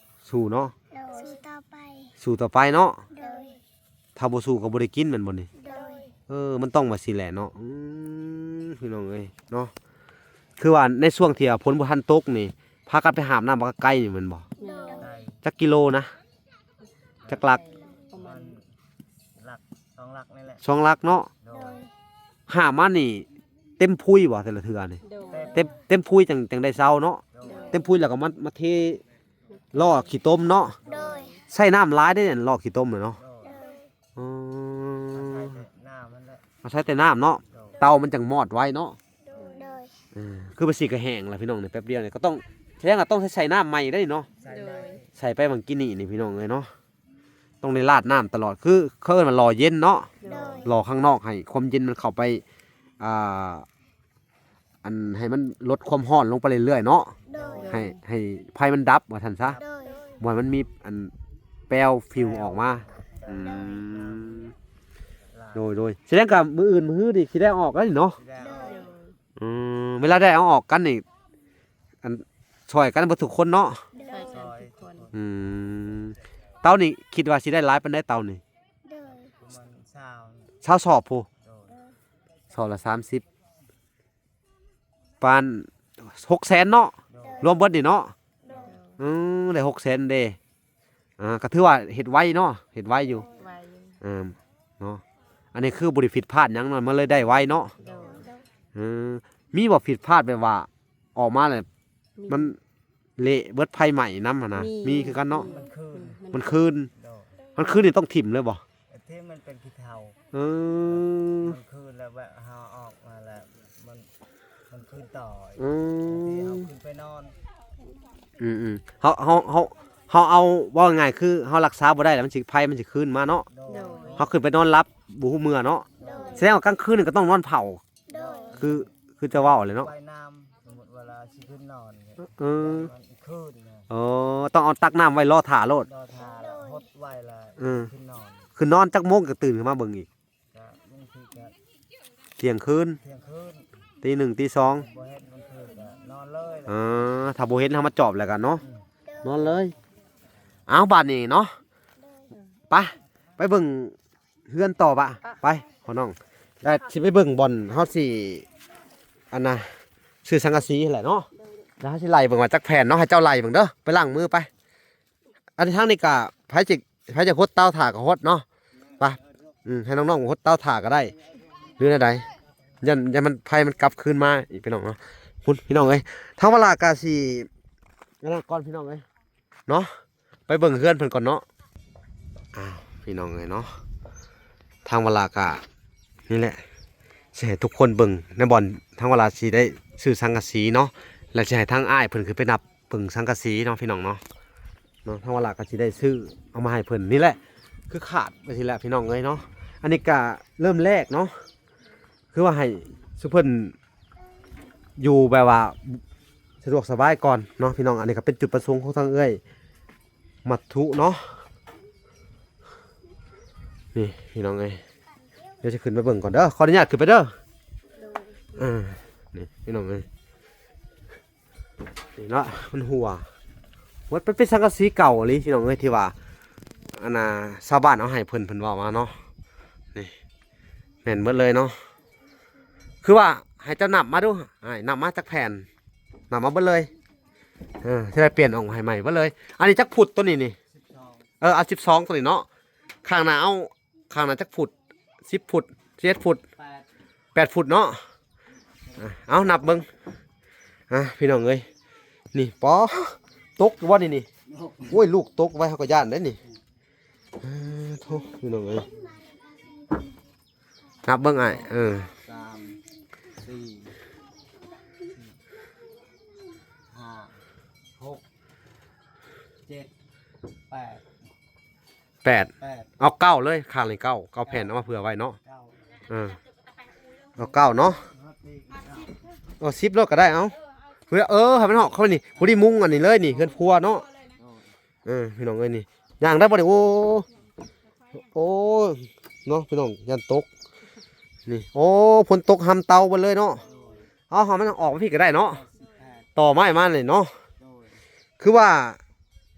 ສູ້ເນາະ. ໂດຍ ສູ້ຕໍ່ໄປ ສູ້ຕໍ່ໄປເນາະ. ໂດຍ ຖ້າບໍ່ສູ້ກໍບໍ່ໄດ້ກິນແມ່ນບໍ່ນີ້? ໂດຍ ເອີ ມັນຕ້ອງວ່າຊີ້ແຫຼະເນາະ. ອືມ ພີ່ນ້ອງເອີຍເນາະ ຄືວ່າໃນຊ່ວງທີ່ວ່າຝົນບໍ່ທັນຕົກນີ້ ພາກັນໄປຫາບນ້ຳບັກກະໄກ່ນີ້ແມ່ນບໍ່? ໂດຍ ຈັກກິໂລນະ? ຈັກຫຼັກ? ປະມານຫຼັກ ສອງຫຼັກນີ້ແຫຼະ. ສອງຫຼັກເນາະ. ໂດຍ ຫາບມານີ້ເຕັມພຸຍບໍ່ແຕ່ລະເທື່ອນີ້? ໂດຍ ເຕັມ ເຕັມພຸຍຈັ່ງ ຈັ່ງໄດ້ເຊົາເນາະ. ໂດຍ ເຕັມພຸຍແລ້ວກໍມາ ມາເທລໍ້ຂີ້ຕົມເນາະ. ໂດຍ ໃຊ້ນ້ຳຫຼາຍເດ້ ອັນຫຼໍ່ຂີ້ຕົມນະເນາະ. ໂດຍ ອໍ ອາໄສແຕ່ນ້ຳຫັ້ນແຫຼະ ອາໄສແຕ່ນ້ຳເນາະ. ໂດຍ ເຕົາມັນຈັ່ງມອດໄວເນາະ. ໂດຍ ເອີ ຄືວ່າຊິກະແຫ້ງລະພີ່ນ້ອງນີ້ ແປັບດຽວນີ້ກໍຕ້ອງ ສະແດງວ່າຕ້ອງໃສ່ນ້ຳໃໝ່ໄດ້ເນາະ. ໃສ່ໄປຫວ່າງກີ້ນີ້ນີ້ພີ່ນ້ອງເອີຍເນາະ ຕ້ອງໄດ້ລາດນ້ຳຕະຫຼອດ ຄືເຂົາເອີ້ນວ່າຫຼໍ່ເຢັນເນາະ. ໂດຍ ຫຼໍ່ຂ້າງນອກໃຫ້ຄວາມເຢັນມັນເຂົ້າໄປ ອ່າ ອັນໃຫ້ມັນລົດຄວາມຮ້ອນລົງໄປເລື້ອຍໆເນາະ. ໂດຍ ໃຫ້ ໃຫ້ໄຟມັນດັບວ່າຊັ້ນຊະ. ໂດຍ ບໍ່ໃຫ້ມັນມີອັນແປວຟິວອອກມາ. ອືມ ໂດຍ ໂດຍ ສະແດງກະມື້ອື່ນມື້ຮືນີ້ຊິໄດ້ອອກແລ້ວນີ້ເນາະ. ໂດຍ ອືມ ເວລາໄດ້ເອົາອອກກັນນີ້ ອັນ ຊ່ອຍກັນເບິດທຸກຄົນເນາະ. ໂດຍ ຊ່ອຍກັນທຸກຄົນ. ອືມ ເຕົານີ້ຄິດວ່າຊິໄດ້ຫຼາຍປານໃດເຕົານີ້? ໂດຍ ປະມານຊາວ ຊາວສອບພຸ້ນ. ໂດຍ ສອບລະສາມສິບ ປານຫົກແສນເນາະ. ໂດຍ ລວມເບິດນີ້ເນາະ. ໂດຍ ອືມ ໄດ້ຫົກແສນເດ້. ອ່າ ກໍຖືວ່າເຮັດໄວເນາະ ເຮັດໄວຢູ່. ໄວຢູ່ ເອີ ເນາະ ອັນນີ້ຄືບໍ່ໄດ້ຜິດພາດຫຍັງເນາະ ມັນເລີຍໄດ້ໄວເນາະ. ໂດຍ ເອີ ມີບໍ່ຜິດພາດແບບວ່າອອກມາແລ້ວ ມີ ມັນເລະເບິດ ໄຟໄໝ້ນຳຫັ້ນນະ? ມີ ມີຄືກັນເນາະ. ມັນຄືນ ມັນຄືນ. ໂດຍ ມັນຄືນນີ້ຕ້ອງຖິ້ມເລີຍບໍ່? ທີ່ມັນເປັນຂີ້ເຖົ້າ. ເອີ ມັນຄືນແລ້ວແບບເຮົາອອກມາແລ້ວ ມັນ ມັນຄືນຕໍ່. ອືມ ທີ່ເຮົາຂຶ້ນໄປນອນ. ອືມໆ ເຮົາ ເຮົາ ເຮົາ ເຮົາເອົາ ເວົ້າງ່າຍໆ ຄືເຮົາລັກສາບໍ່ໄດ້ແລ້ວ ມັນຊິ ໄຟມັນຊິຄືນມາເນາະ. ໂດຍ ໂດຍ ເຮົາຂຶ້ນໄປນອນຫຼັບບໍ່ຮູ້ເມື່ອເນາະ. ໂດຍ ສະແດງວ່າກາງຄືນນີ້ກໍຕ້ອງນອນເຝົ້າ. ໂດຍ ຄື ຄືຈະເວົ້າແຫຼະເນາະ ໄປນຳ ສົມມຸດວ່າລາວຊິຂຶ້ນນອນ. ເອີ ມັນຄືນນະ. ອໍ ຕ້ອງເອົາຕັກນ້ຳໄວ້ລໍຖ້າໂລດ. ລໍຖ້າແລ້ວຫົດໄວ້ແລ້ວ ເອີ ຂຶ້ນນອນ. ຂຶ້ນນອນຈັກໂມງກໍຕື່ນຂຶ້ນມາເບິ່ງອີກ? ກະບາງທີກະ ທ່ຽງຄືນ ທ່ຽງຄືນ ຕີໜຶ່ງ ຕີສອງ ບໍ່ເຫັນກາງຄືນກະນອນເລີຍ. ເອີ ຖ້າບໍ່ເຫັນເຮົາມາຈອບແລ້ວກະເນາະ. ອືມ ນອນເລີຍ. ເອົາ ບາດນີ້ເນາະ ໄປ ໄປເບິ່ງເຮືອນຕໍ່ບະ. ໄປ ພໍ່ນ້ອງ ແລ້ວຊິໄປເບິ່ງບ່ອນເຮົາຊິ ອັນນະ ຊື້ສັງກະສີຫັ້ນແຫຼະເນາະ. ແລ້ວເຮົາຊິໄລ່ເບິ່ງວ່າຈັກແຜ່ນເນາະ ໃຫ້ເຈົ້າໄລ່ເບິ່ງເດີ ໄປລ້າງມືໄປ. ອັນນີ້ທາງນີ້ກະ ໃຜຊິ ໃຜຈະຫົດເຕົາຖ້າກໍຫົດເນາະ. ໄປ ອືມ ໃຫ້ນ້ອງໆຫົດເຕົາຖ້າກໍໄດ້ ຫຼືແນວໃດ ຢ້ານ ຢ້ານມັນ ໄຟມັນກັບຄືນມາອີກ ພີ່ນ້ອງເນາະ. ພຸ້ນ ພີ່ນ້ອງເອີຍ ທາງວາລາກະຊິ ອັນນັ້ນກ່ອນ ພີ່ນ້ອງເອີຍເນາະ ໄປເບິ່ງເຮືອນເພິ່ນກ່ອນເນາະ. ອ້າວ ພີ່ນ້ອງເອີຍເນາະ ທາງວາລາກະ ນີ້ແຫຼະ ຊິໃຫ້ທຸກຄົນເບິ່ງໃນບ່ອນ ທາງວາລາຊິໄດ້ຊື້ສັງກະສີເນາະ ແລະ ຊິໃຫ້ທາງອ້າຍເພິ່ນຂຶ້ນໄປນັບ ເບິ່ງສັງກະສີເນາະ ພີ່ນ້ອງເນາະ. ເນາະ ທາງວາລາກໍຊິໄດ້ຊື້ເອົາມາໃຫ້ເພິ່ນນີ້ແຫຼະ ຄືຂາດໄປຊີ້ແຫຼະ ພີ່ນ້ອງເອີຍເນາະ. ອັນນີ້ກະເລີ່ມແລກເນາະ ຄືວ່າໃຫ້ຊຸເພິ່ນຢູ່ແບບວ່າສະດວກສະບາຍກ່ອນເນາະ ພີ່ນ້ອງ. ອັນນີ້ກໍເປັນຈຸດປະສົງຂອງທາງເອື້ອຍມັດຖຸເນາະ. ນີ້ ພີ່ນ້ອງເອີຍ ດຽວຊິຂຶ້ນໄປເບິ່ງກ່ອນເດີ ຂໍອະນຸຍາດຂຶ້ນໄປເດີ. ເອີ ນີ້ ພີ່ນ້ອງເອີຍ ນີ້ເນາະ ມັນຮົ່ວ ມັນເປັນ ເປັນສັງກະສີເກົ່າອີ່ຫຼີ ພີ່ນ້ອງເອີຍ ທີ່ວ່າ ອັນນ່າ ຊາວບ້ານເອົາໃຫ້ເພິ່ນ ເພິ່ນເວົ້າມາເນາະ. ນີ້ ແມ່ນເບິດເລີຍເນາະ ຄືວ່າໃຫ້ເຈົ້ານັບມາດູ ອ້າຍ ນັບມາຈັກແຜ່ນ ນັບມາເບິດເລີຍ. ເອີ ຊິໄດ້ປ່ຽນອອກໃຫ້ໃໝ່ເບິດເລີຍ. ອັນນີ້ຈັກຟຸດໂຕນີ້ນີ້? ສິບສອງ ເອີ ເອົາສິບສອງໂຕນີ້ເນາະ. ຂ້າງໜ້າເອົາ ຂ້າງໜ້າຈັກຟຸດ? ສິບຟຸດ ສິບເອັດຟຸດ ແປດ ແປດຟຸດເນາະ. ອ່ະ ເອົານັບເບິ່ງ ອ່ະ ພີ່ນ້ອງເອີຍ ນີ້ ປໍ ຕົກຢູ່ບໍ່ນີ້ນີ້? ໂອ້ຍ ລູກຕົກໄວ້ເຮົາກໍຢ້ານເດ້ນີ້. ເອີ ໂທ້ ພີ່ນ້ອງເອີຍ ນັບເບິ່ງອ້າຍ ເອີ ສາມ ສີ່ ຫ້າ ຫົກ ເຈັດ ແປດ ແປດ ແປດ ເອົາເກົ້າເລີຍ ຂ້າງນີ້ເກົ້າ ເກົ້າແຜ່ນເອົາມາເຜື່ອໄວ້ເນາະ. ເກົ້າ ເອີ ເອົາເກົ້າເນາະ ເອົາສິບໂລດກໍໄດ້ ເອົາ ເພື່ອ ເອີ ໃຫ້ມັນເຫາະເຂົ້ານີ້ ພໍດີມຸງອັນນີ້ເລີຍນີ້ ເຮືອນຄົວເນາະ. ເອີ ພີ່ນ້ອງເອີຍ ນີ້ຍ່າງໄດ້ບໍ່ນີ້? ໂອ້ ໂອ້ ເນາະ ພີ່ນ້ອງ ຢ້ານຕົກ ນີ້ ໂອ້ ຝົນຕົກຫຳເຕົາເບິດເລີຍເນາະ. ເອົາ ເອົາມັນອອກມາພີ້ກໍໄດ້ເນາະ ຕໍ່ໄມ້ມານີ້ເນາະ. ຄືວ່າ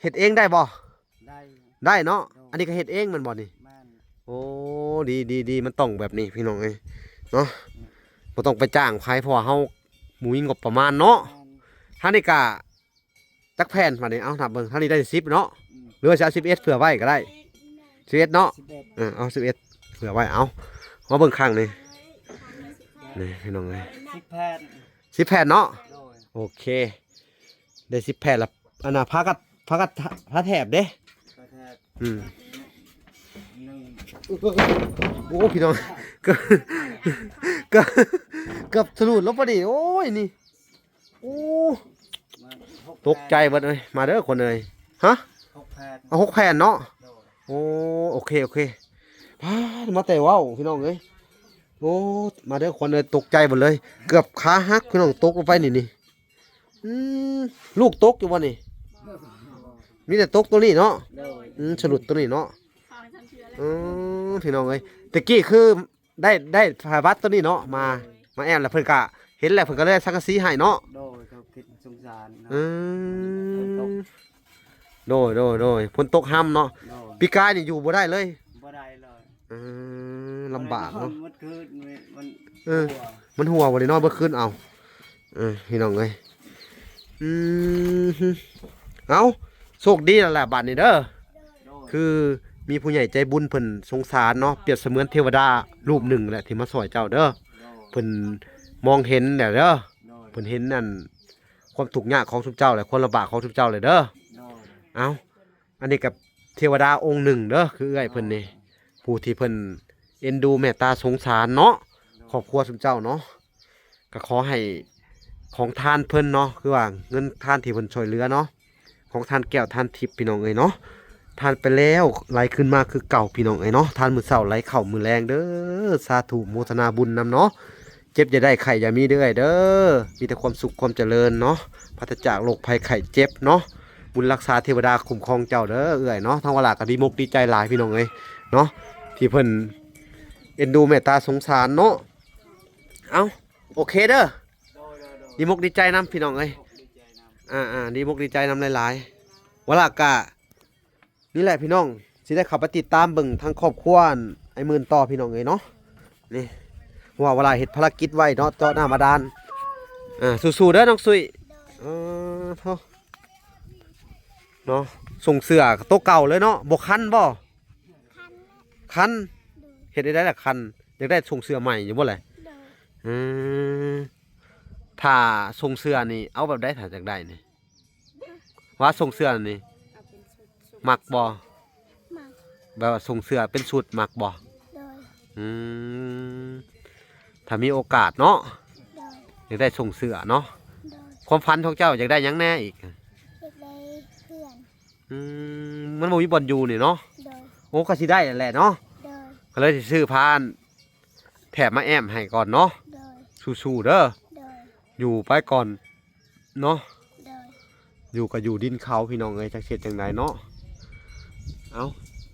ເຮັດເອງໄດ້ບໍ່? ໄດ້ ໄດ້ເນາະ. ໂດຍ ອັນນີ້ກໍເຮັດເອງແມ່ນບໍ່ນີ້? ແມ່ນ. ໂອ້ ດີ ດີ ດີ ມັນຕ້ອງແບບນີ້ ພີ່ນ້ອງເອີຍ ເນາະ ອືມ ບໍ່ຕ້ອງໄປຈ້າງໃຜ ເພາະວ່າເຮົາບໍ່ມີງົບປະມານເນາະ. ແມ່ນ. ທາງນີ້ກະຈັກແຜ່ນບາດນີ້? ເອົາ ນັບເບິ່ງ ທາງນີ້ໄດ້ສິບເນາະ. ອືມ ຫຼືວ່າຊິເອົາສິບເອັດເຜື່ອໄວ້ກໍໄດ້ ສິບເອັດເນາະ. ສິບເອັດ ເອີ ເອົາສິບເອັດເຜື່ອໄວ້. ເອົາ ມາເບິ່ງຂ້າງນີ້ ນີ້ ພີ່ນ້ອງເອີຍ ສິບແຜ່ນ ສິບແຜ່ນເນາະ. ໂດຍ ໂອເຄ ໄດ້ສິບແຜ່ນລະ. ອັນນ່າ ຜ້າກັດ ຜ້າກັດ ຜ້າແຖບເດ້? ຜ້າແຖບ ອືມ ໂອ້ ພີ່ນ້ອງ ເກືອບ ເກືອບ ເກືອບສະດຸດລົງພໍດີ. ໂອ້ຍ ນີ້ ໂອ້ ຕົກໃຈເບິດເອີຍ. ມາເດີຄົນເອີຍ. ຮະ? ຫົກແຜ່ນ ເອົາຫົກແຜ່ນເນາະ. ໂອ້ ໂອເຄ ໂອເຄ. ປາດ ມາແຕ່ເວົ້າ ພີ່ນ້ອງເອີຍ. ໂອ້ ມາເດີຄົນເອີຍ. ຕົກໃຈເບິດເລີຍ ເກືອບຂາຫັກ ພີ່ນ້ອງ. ຕົກລົງໄປນີ້ ນີ້ ອືມ ລູກຕົກຢູ່ບໍ່ນີ້? ມີແຕ່ຕົກຕົວນີ້ເນາະ. ໂດຍ ອືມ ສະດຸດຕົວນີ້ເນາະ. ອືມ ພີ່ນ້ອງເອີຍ ຕະກີ້ຄື ໄດ້ ໄດ້ພາບັດຕົວນີ້ເນາະ ມາ ມາແອ້ມ ແລ້ວເພິ່ນກະເຫັນ ແລ້ວເພິ່ນກະເລີຍສັງກະສີໃຫ້ເນາະ. ໂດຍ ເຂົາຄິດສົງສານເນາະ. ອືມ ຝົນຕົກ ໂດຍ ໂດຍ ໂດຍ ຝົນຕົກຮຳເນາະ. ໂດຍ ປີກາຍນີ້ຢູ່ບໍ່ໄດ້ເລີຍ. ບໍ່ໄດ້ເລີຍ. ເອີ ລຳບາກເນາະ. ມັນຄືນ ມັນ ເອີ ຫົວ ມັນຫົວບໍ່ໄດ້ນອນເບິດຄືນ. ເອົາ ເອີ ພີ່ນ້ອງເອີຍ ອືມ ເອົ້າ ໂຊກດີແລ້ວແຫຼະບາດນີ້ເດີ. ໂດຍ ຄືມີຜູ້ໃຫຍ່ໃຈບຸນເພິ່ນສົງສານເນາະ ປຽບສະເໝືອນເທວະດາຮູບໜຶ່ງແຫຼະທີ່ມາຊ່ອຍເຈົ້າເດີ. ໂດຍ ເພິ່ນມອງເຫັນແລ້ວເດີ. ໂດຍ ເພິ່ນເຫັນອັນຄວາມທຸກຍາກຂອງຊຸມເຈົ້າ ແລະ ຄວາມລຳບາກຂອງຊຸມເຈົ້າແຫຼະເດີ. ໂດຍ ເອົ້າ ອັນນີ້ກໍເທວະດາອົງໜຶ່ງເດີ ຄືເອື້ອຍເພິ່ນນີ້ ຜູ້ທີ່ເພິ່ນເອັນດູເມດຕາສົງສານເນາະ ຄອບຄົວຊຸມເຈົ້າເນາະ. ກໍຂໍໃຫ້ຂອງທານເພິ່ນເນາະ ຄືວ່າເງິນທານທີ່ເພິ່ນຊ່ວຍເຫຼືອເນາະ ຂອງທານແກ້ວທານທິບ ພີ່ນ້ອງເອີຍເນາະ ທານໄປແລ້ວໄຫຼຄືນມາຄືເກົ່າ ພີ່ນ້ອງເອີຍເນາະ. ທານມື້ເຊົ້າໄຫຼເຂົ້າມື້ແລງເດີ. ສາທຸ ໂມທະນາບຸນນຳເນາະ. ເຈັບຢ່າໄດ້ ໄຂ້ຢ່າມີເດີເອື້ອຍເດີ. ມີແຕ່ຄວາມສຸກຄວາມຈະເລີນເນາະ ປາສະຈາກໂລກໄພໄຂ້ເຈັບເນາະ. ບຸນລັກສາເທວະດາຄຸ້ມຄອງເຈົ້າເດີເອື້ອຍເນາະ. ທາງວາລາກໍດີມົກດີໃຈຫຼາຍ ພີ່ນ້ອງເອີຍເນາະ ທີ່ເພິ່ນເອັນດູເມດຕາສົງສານເນາະ. ເອົ້າ ໂອເຄເດີ. ໂດຍ ໂດຍ ໂດຍ ດີມົກດີໃຈນຳ ພີ່ນ້ອງເອີຍ. ດີມົກດີໃຈນຳ ອ່າໆ ດີມົກດີໃຈນຳຫຼາຍໆ. ວາລາກະ ນີ້ແຫຼະພີ່ນ້ອງ ຊິໄດ້ເຂົ້າໄປຕິດຕາມເບິ່ງທາງຄອບຄົວອ້າຍໝື່ນຕໍ່ ພີ່ນ້ອງເອີຍເນາະ. ນີ້ ເພາະວ່າວາລາເຮັດພາລະກິດໄວ້ເນາະ ເຈາະນ້ຳບາດານ. ອ່າ ສູ້ໆເດີນ້ອງສຸ້ຍ. ເອີ ໂທ້ ເນາະ ສົ້ງເສື້ອໂຕເກົ່າເລີຍເນາະ. ບໍ່ຄັນບໍ່? ຄັນ ຄັນ. ໂດຍ ເຮັດໄດ້ລະຄັນ. ຢາກໄດ້ສົ້ງເສື້ອໃໝ່ຢູ່ບໍ່ແຫຼະ? ໂດຍ ອືມ ຖ້າສົ້ງເສື້ອນີ້ເອົາແບບໃດ ຖ້າຢາກໄດ້ນີ້? ວ່າສົ້ງເສື້ອນີ້ ເອົາເປັນຊຸດ ຊຸດ ມັກບໍ່? ມັກ. ແບບວ່າສົ້ງເສື້ອເປັນຊຸດມັກບໍ່? ໂດຍ ອືມ ຖ້າມີໂອກາດເນາະ. ໂດຍ ຢາກໄດ້ສົ້ງເສື້ອເນາະ. ໂດຍ ຄວາມຝັນຂອງເຈົ້າຢາກໄດ້ຫຍັງແດ່ອີກ? ຢາກໄດ້ເຮືອນ. ອືມ ມັນບໍ່ມີບ່ອນຢູ່ນີ້ເນາະ. ໂດຍ ໂອ້ ກໍຊິໄດ້ແຫຼະເນາະ. ໂດຍ ກໍເລີຍຊິຊື້ຜ້າແຖບມາແອ້ມໃຫ້ກ່ອນເນາະ. ໂດຍ ສູ້ໆເດີ. ໂດຍ ຢູ່ໄປກ່ອນເນາະ. ໂດຍ ຢູ່ກໍຢູ່ດິນເຂົາ ພີ່ນ້ອງເອີຍ ຈັກເຮັດຈັ່ງໃດເນາະ. ເອົ້າ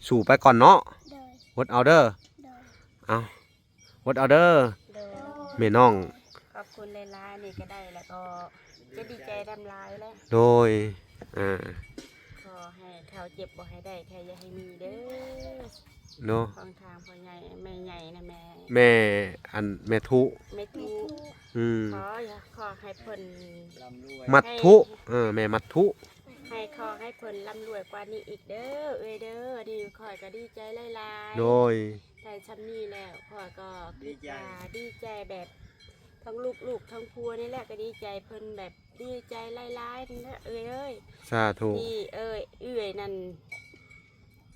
ສູ້ໄປກ່ອນເນາະ. ໂດຍ ອົດເອົາເດີ. ໂດຍ ເອົ້າ ອົດເອົາເດີ. ໂດຍ ແມ່ນ້ອງ ຂອບຄຸນຫຼາຍໆ ນີ້ກໍໄດ້ ແລ້ວກໍຈະດີໃຈນຳຫຼາຍແຫຼະ. ໂດຍ ອ່າ ຂໍໃຫ້ເຂົາເຈັບບໍ່ໃຫ້ໄດ້ ແຄ່ຢ່າໃຫ້ມີເດີ. ເນາະ ຂອງທາງພໍ່ໃຫຍ່ແມ່ໃຫຍ່ນະ ແມ່ ແມ່ ອັນແມ່ທຸ ແມ່ທຸ ອືມ ຂໍ ຂໍໃຫ້ເພິ່ນ ມັດທຸ ໃຫ້ ເອີ ແມ່ມັດທຸ ໃຫ້ຂໍໃຫ້ເພິ່ນລ່ຳລວຍກວ່ານີ້ອີກເດີເອື້ອຍເດີ. ນີ້ຂ້ອຍກໍດີໃຈຫຼາຍໆ ໂດຍ ໄດ້ຊ່ຳນີ້ແລ້ວ ຂ້ອຍກໍຄິດວ່າດີໃຈ ດີໃຈແບບທັງລູກໆ ທັງຜົວນີ້ແຫຼະ ກໍດີໃຈເພິ່ນແບບ ດີໃຈຫຼາຍໆ ເດີ້ເອື້ອຍເອີຍ. ສາທຸ ທີ່ເອື້ອຍ ເອື້ອຍນັ້ນ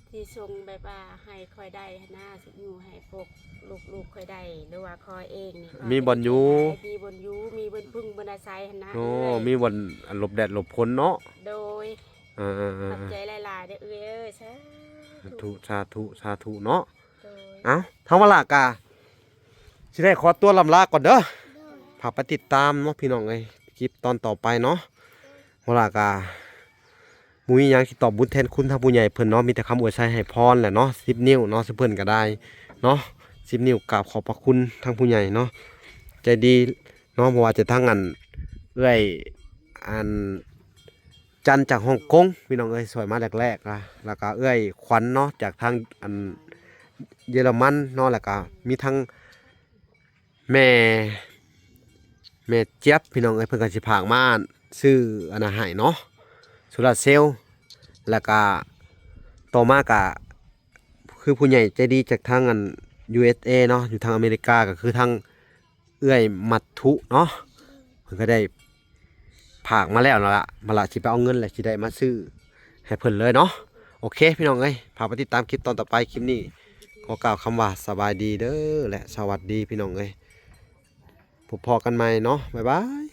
ທີ່ສົ່ງແບບວ່າໃຫ້ຂ້ອຍໄດ້ຫັ້ນນະ ຢູ່ໃຫ້ພວກລູກໆ ຂ້ອຍໄດ້ ຫຼືວ່າຂ້ອຍເອງນີ້ ມີບ່ອນຢູ່ ມີບ່ອນຢູ່ ມີບ່ອນເພິ່ງບ່ອນອາໄສຫັ້ນນະ. ໂອ້ ເອື້ອຍ ມີບ່ອນ ອັນ ຫຼົບແດດຫຼົບຝົນເນາະ. ໂດຍ ເອີໆໆໆ ຂອບໃຈຫຼາຍໆ ເດີ້ເອື້ອຍເອີຍ. ສາທຸ ສາທຸ ສາທຸເນາະ. ໂດຍ ເອົ້າ ທາງວາລາກະຊິໄດ້ຂໍຕົວລ່ຳລາກ່ອນເດີ. ໂດຍ ຝາກໄປຕິດຕາມເນາະ ພີ່ນ້ອງເອີຍ ຄລິບຕອນຕໍ່ໄປເນາະ. ວາລາກະບໍ່ມີຫຍັງຊິຕອບບຸນແທນຄຸນທາງຜູ້ໃຫຍ່ເພິ່ນເນາະ ມີແຕ່ຄຳອວຍໄຊໃຫ້ພອນແຫຼະເນາະ. ສິບນິ້ວເນາະ ເຊິ່ງເພິ່ນກໍໄດ້ເນາະ ສິບນິ້ວກາບຂອບພະຄຸນທາງຜູ້ໃຫຍ່ເນາະ ໃຈດີເນາະ. ບໍ່ວ່າຈະທັງ ອັນ ເອື້ອຍ ອັນ ຈັນຈາກຮ່ອງກົງ ພີ່ນ້ອງເອີຍ ຊ່ວຍມາແລກໆ ນະ ແລ້ວກໍເອື້ອຍຂວັນເນາະ ຈາກທາງ ອັນ ເຢຍລະມັນເນາະ ແລ້ວກໍມີທັງແມ່ ແມ່ຈຽບ ພີ່ນ້ອງເອີຍ ເພິ່ນກໍຊິຝາກມາຊື້ອັນນັ້ນໃຫ້ເນາະ ໂຊລາເຊວ. ແລ້ວກໍຕໍ່ມາກໍຄືຜູ້ໃຫຍ່ໃຈດີຈາກທາງ ອັນ ຢູເອສເອ ເນາະ ຢູ່ທາງອາເມລິກາ ກໍຄືທາງ ເອື້ອຍມັດຖຸເນາະ ເພິ່ນກໍໄດ້ຝາກມາແລ້ວນັ້ນລະ ມາລະຊິໄປເອົາເງິນ ແລ້ວຊິໄດ້ມາຊື້ໃຫ້ເພິ່ນເລີຍເນາະ. ໂອ ໂອເຄພີ່ນ້ອງເອີຍ ຝາກໄປຕິດຕາມຄລິບຕອນຕໍ່ໄປ. ຄລິບນີ້ຂໍກ່າວຄຳວ່າສະບາຍດີເດີ ແລະ ສະຫວັດດີພີ່ນ້ອງເອີຍ. ພົບພໍ້ກັນໃໝ່ເນາະ. ບາຍບາຍ.